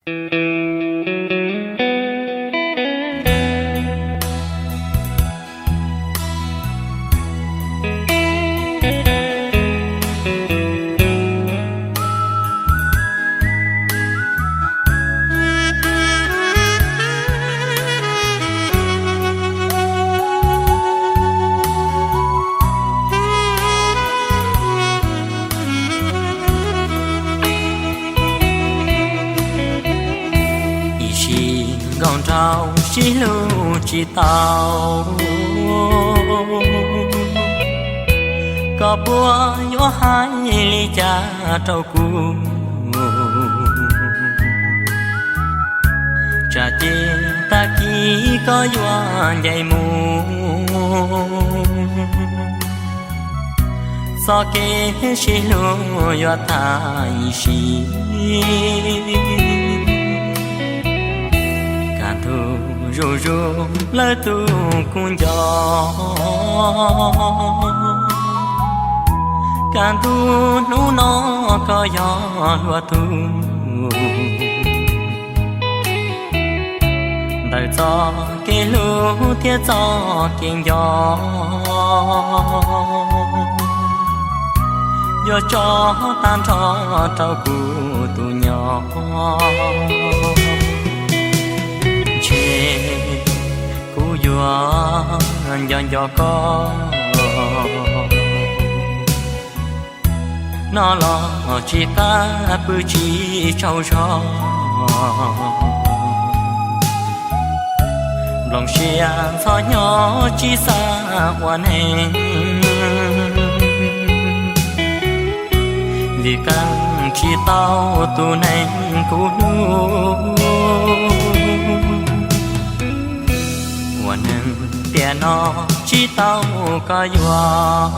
Ib sim nkaus nraug sib hlub tsis tau, koj puas yuav hais li cas rau kuv? Tsam ces tag kis koj yuav nce mus, txoj kev sib hlub yuav tag ib sim. Kaj ntug zuj zus lawv tus kub nco, kaj ntug hnub no koj yog luag tug. Ntawm txoj kev hlub thiab txoj kev nco, yuav tso tag nrho rau kuv tus nyob. Ntshe kuv yuav nco nco koj, no los tsis qab pw tsis tsaug zog. Nplooj siab ntxhov nyob tsis xav ua neeg, vim qee tsis tau tus neeg kuv hlub. Ua neeg tiam no tsis tau koj yuav,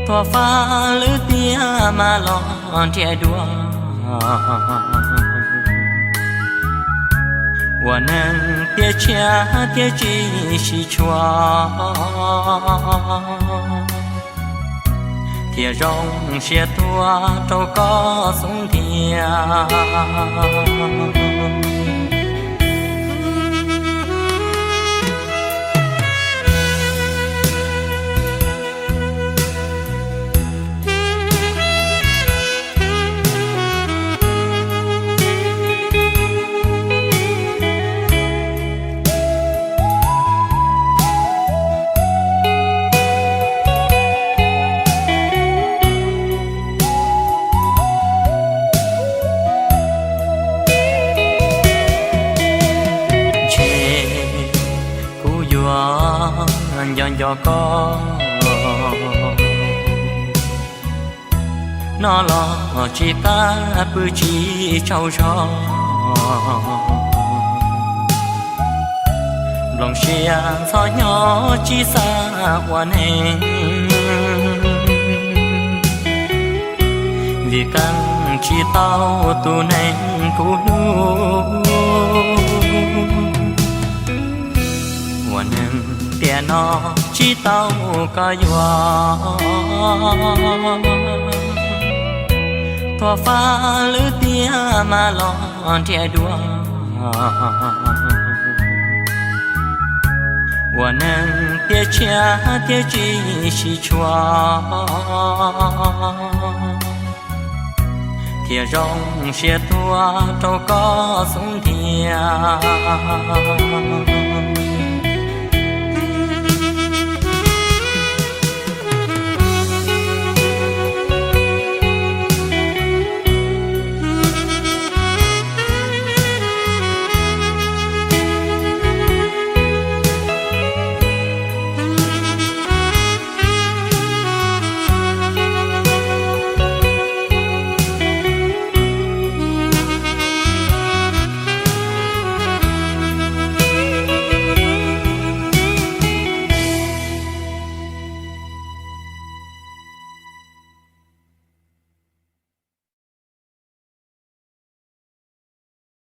tuag fab lwm tiam mas los nrhiav dua. Ua neeg tiam tshiab thiab tsis sib tshuam, thiaj zoo siab tuag rau koj xub ntiag. Ntshe kuv yuav nco nco koj, no los tsis qab pw tsis tsaug zog. Nplooj siab ntxhov nyob tsis xav ua neeg, vim qee tsis tau tus neeg kuv hlub. Ua neeg tiam no tsis tau koj yuav, tuag fab lwm tiam mas los nrhiav dua. Ua neeg tiam tshiab thiab tsis sib tshuam, thiaj zoo siab tuag rau koj xub ntiag.